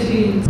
thin.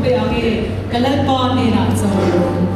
pe ang e, ka Lalpa hnenah chawn.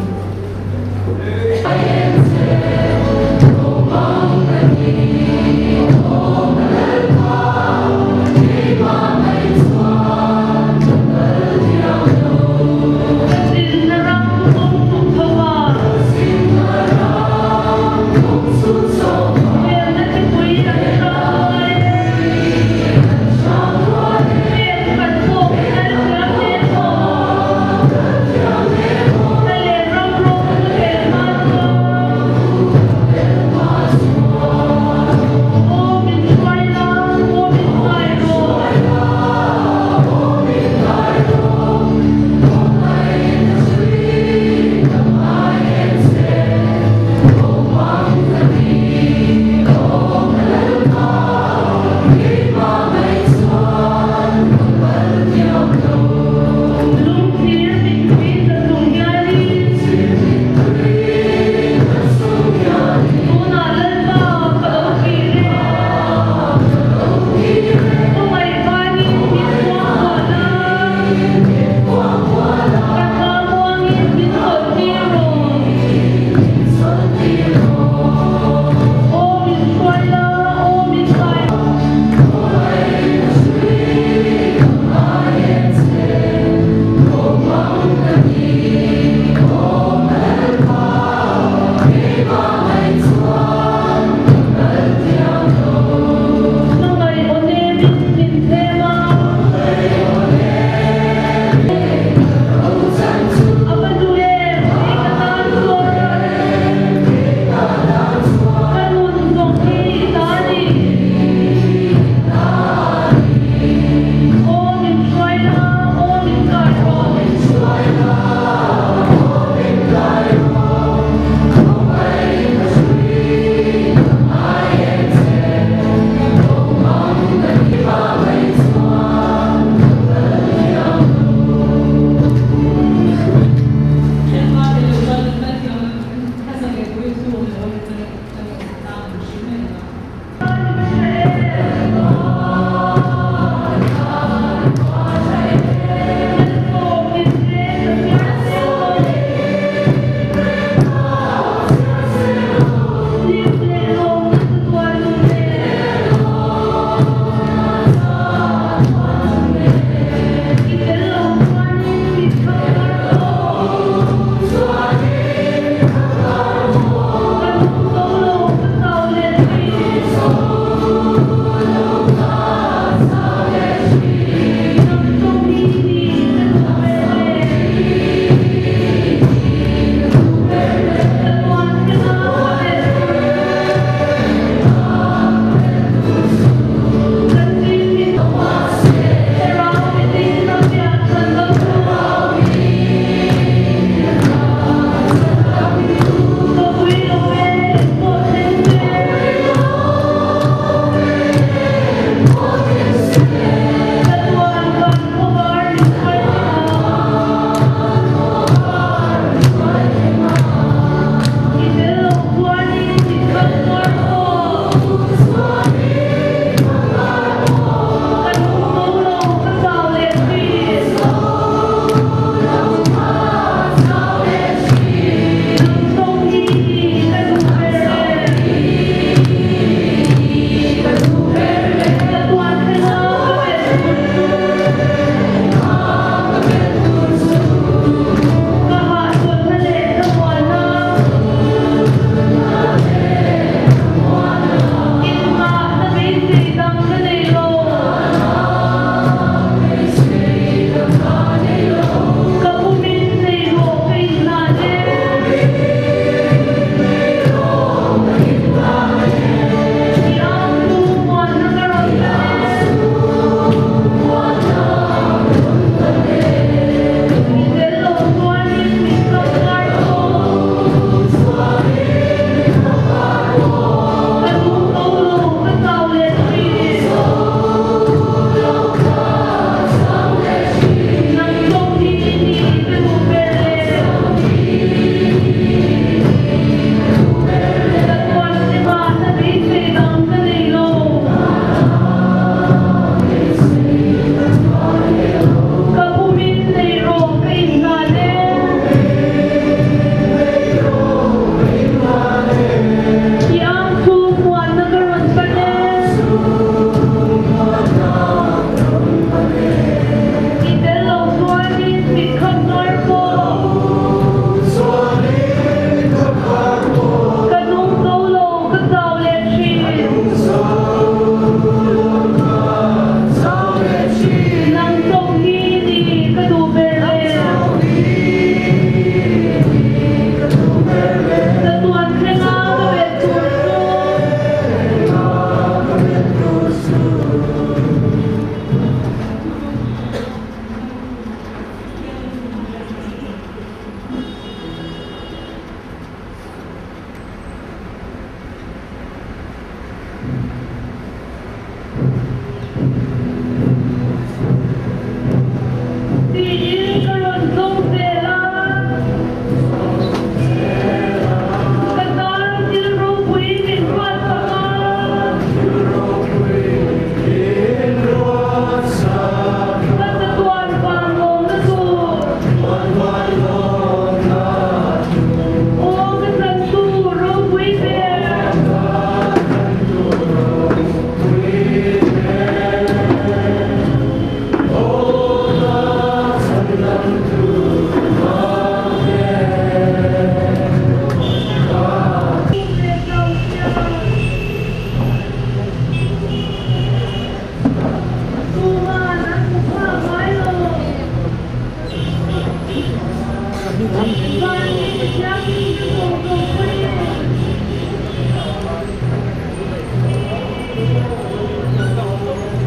Van mi mithianghlim te zawng zawng pawhin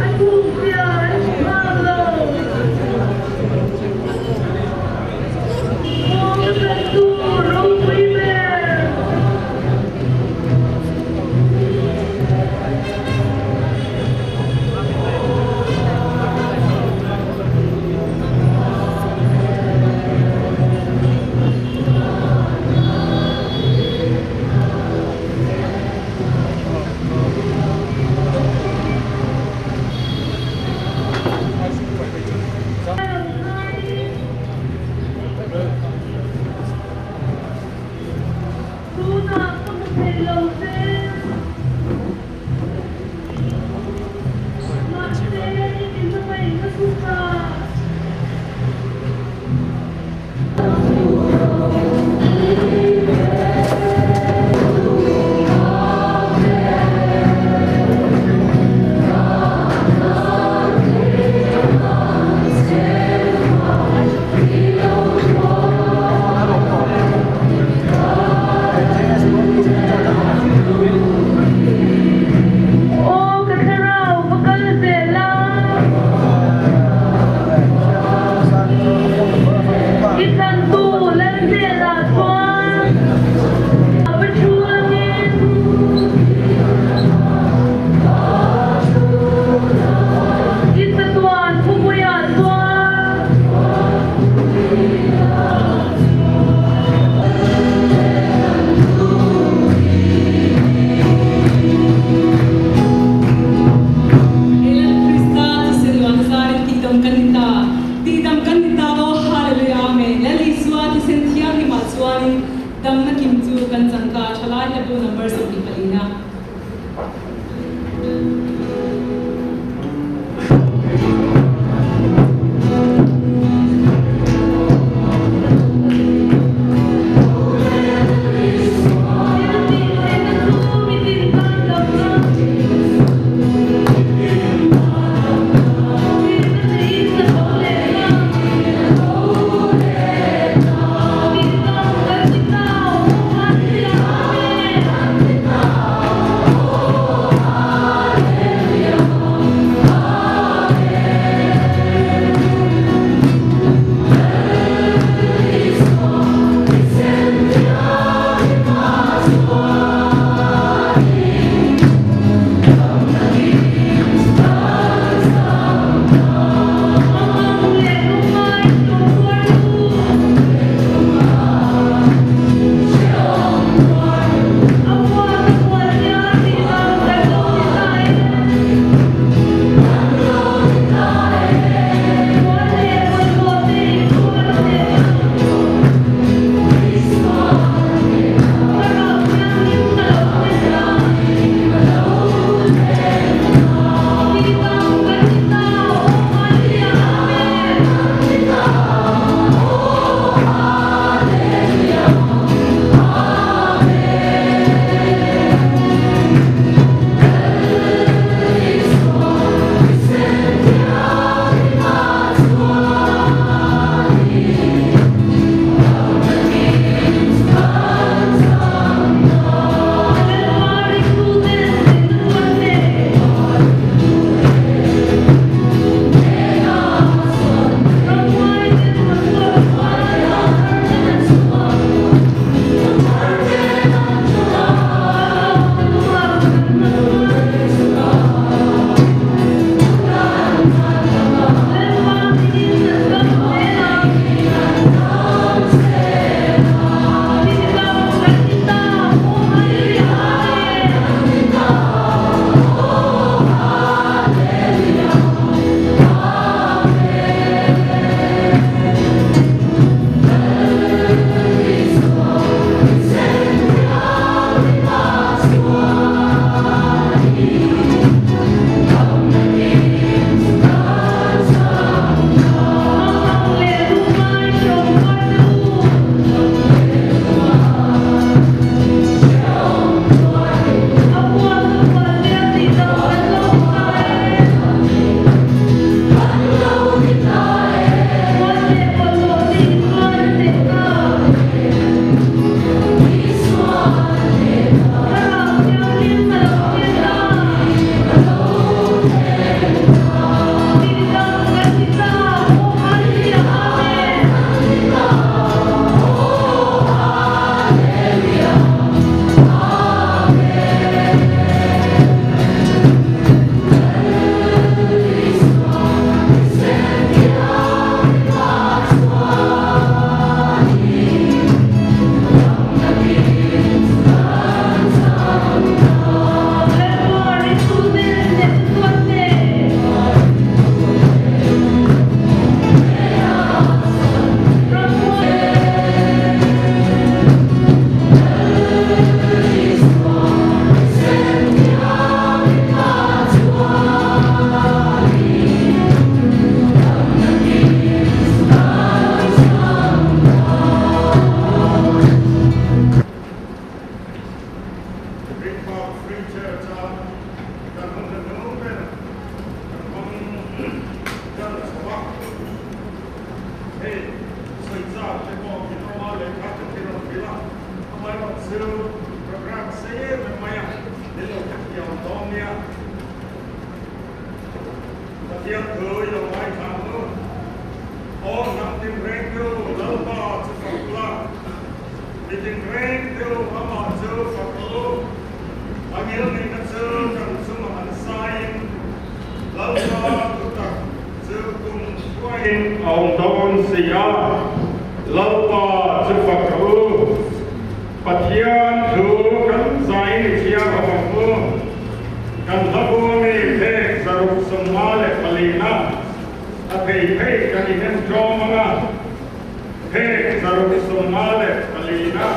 a thukzia an hmu phak lo. Aw ka tlantu ropui ber! Tunah ka hmu thei lo che. Mahse, i hmangaihna chhukah. Aw ka thlarau va kal zel a. I tlantu Lalhmela chuan a va thu angin. I chatuan thupuiah chuan. Lal Krista thisen luan zarin tihdam kan ni ta, tihdam kan ni ta maw? Hallelujah Amen. Lal Isua thisen thianghlim ah zat te pawh min awm a, lehkha te thil rawn hrilh a, amaherawhchu programme sei em em mai a, min lo hrethiam dawn nia. Pathian thu i lo ngaithla ang u. Aw hnam tinrengtu Lalpa chu fak la, mi tinrengtu amah chu fak rawh u. A ngilneihna chu kan chungah an saiin Lalpa thutak chu kum hruaiin a awm dawn si a, Lalpa chu fak rawh u. Pathian thu kan zaiin i chhiar ho ang u. Kan hlabu mi phek 154 a thei thei kan inen tlawm ang a, phek 154.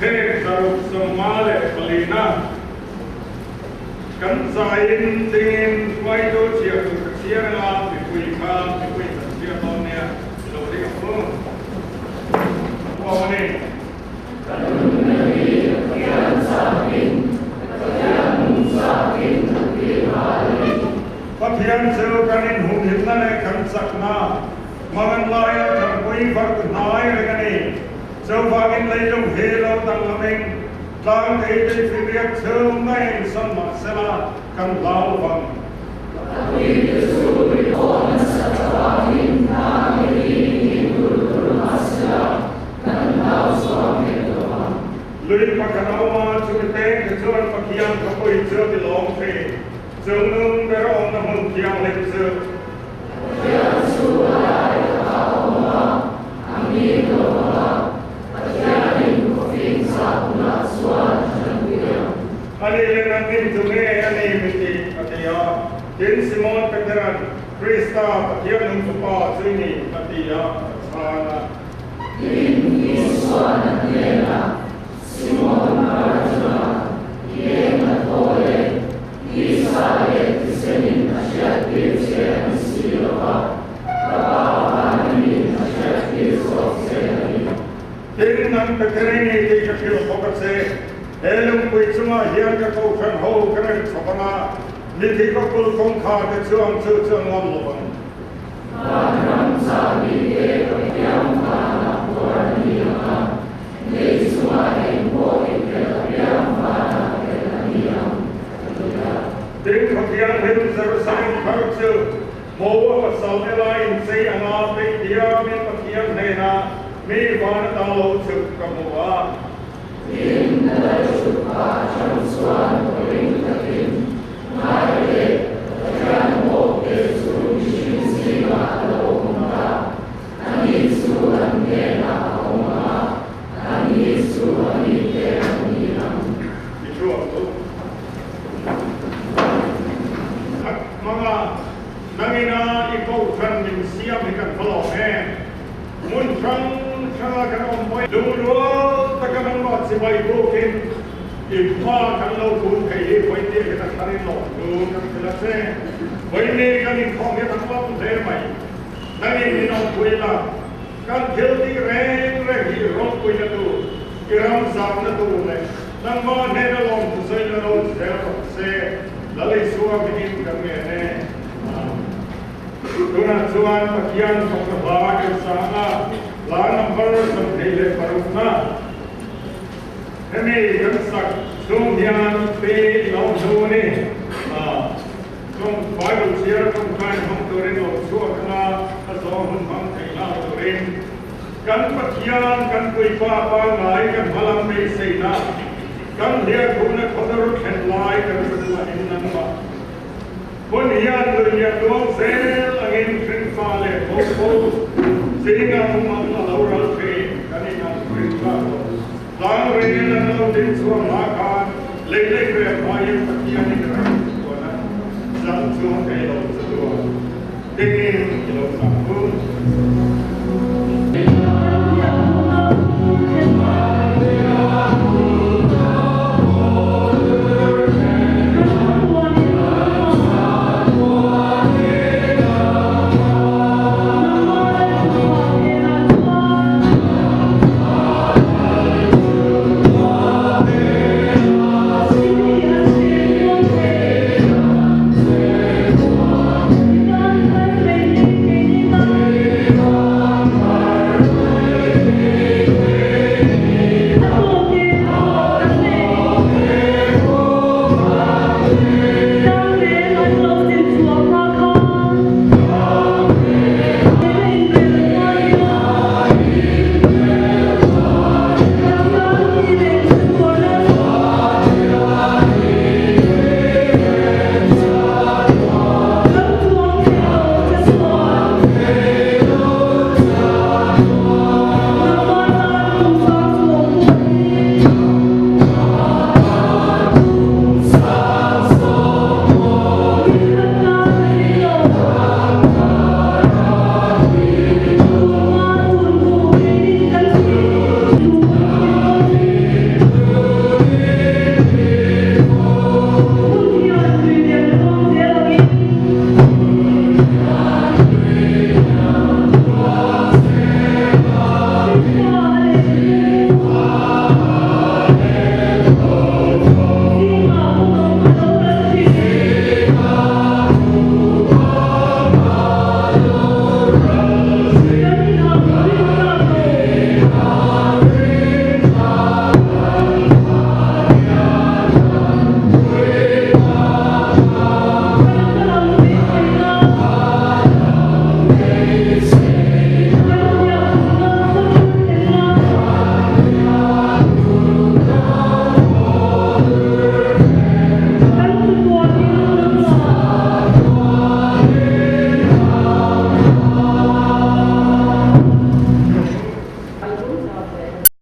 Phek 154 kan zaiin dingin hruaitu chhiar tur ka chhiar anga mipui kha mipui kan chhiar dawn nia i lo ring ang u. Aw a ni. Ka nunna hi Pathian chakin, Pathian nung chakin a ti nghal a ni. Pathian chu kan inhumhimna leh kan chakna hmangan laia thangpui varh hnai reng a ni. Chuvangin leilung hi lo danglamin tlang thei tei firiak chhung ngaiin san mah sela kan hlau vang. A puite chu ri pawh nasa avangin hna ngeiin in tur tur mah sela kan hlau chhuak hek lo ang. Lui pakhat a awm a, chumi peng te chuan Pathian khawpui chu a ti lawm thin. Chungnung ber a awmna hmun thianghlim chu. Pathian chu a lai takah a awm a, a ngin lo ang a, Pathianin khawfing zah hunah chuan a tanpui ang. A ni le nan nin chu nge a ni min ti? a ti a. Tin, Simon Petera'n, Krista, Pathian nung fapa chu i ni, a ti a, a chhan a. Tin, Isua'n a hnenah, Simon Barjona, i eng a thaw e, tisa leh tisenin a hriattir che a ni si lo va, ka Pa Vanamin a hriattir zawk che a ni. Tin, nang Peterini tih ka hrilh bawk a che, he lungpui chungah hian ka kohhran ho ka rem chhawp ang a, mithi ka kul kawngkhar te chuang chu chu a ngam lo vang. Vanram chahbite ka piang vanah pawr a ni ang a, lei chungah eng pawh i phelh apiang vanah phelh a ni ang, a ti a. Tin, Khawthianghlim Jerusalem thar chu Mo a pasal te laiin chei anga peih diamin Pathian hnenah mi van ata lo chhuk ka hmu a. Tin, ka lal chhuk pa atang chuan awring takin, Ngai leh Pathian bawkte chu mihring zingah a lo awm ta, ani chu an hnenah a awm ang a, anni chu a mite an ni ang. I thu ang u. Khat hmanga nangina i kohhran min siam hi kan va lawm em? Hmun hrang hranga kan awm mai. Lungrual taka nangmah chibai bukin i hma kan lo kun thei hi vawitia hian a thar in lawm thu kan hrilh a che. Vawini kan inkhawm hian a tlawm hle mai. Nangin min awmpui la, kan thil tih reng reng hi i rawlpuina tur, i ram zauhna tur leh nangmah hnena lawmthu sawi la rawn zel rawh se. Lal Isua hmingin kan ngen e. Amen. Tunah chuan Pathian fakna hla kan sang a, hla number 26 na. Hemi kan sak chhung hian pi lo hnu ni. Tawng Bible chhiar tawngtai hmang turin lo chhuak anga a zawng hun hmang thei nghal turin kan Pathian kan Puipa pangngai kan hmalam beiseina kan hliahkhuhna khawdar thlen lai kan hrutuahin nangmah Hun hian lui lian luang zel angin hringfa leh tho zinga mumang a lo ral thin kan inang hring tlak lo. Tlang rel an lo ding chhuak hma khan lei lei rel hmaiin Pathianin ram chuan a zang chuang thei lo chu duah dingin i lo zang.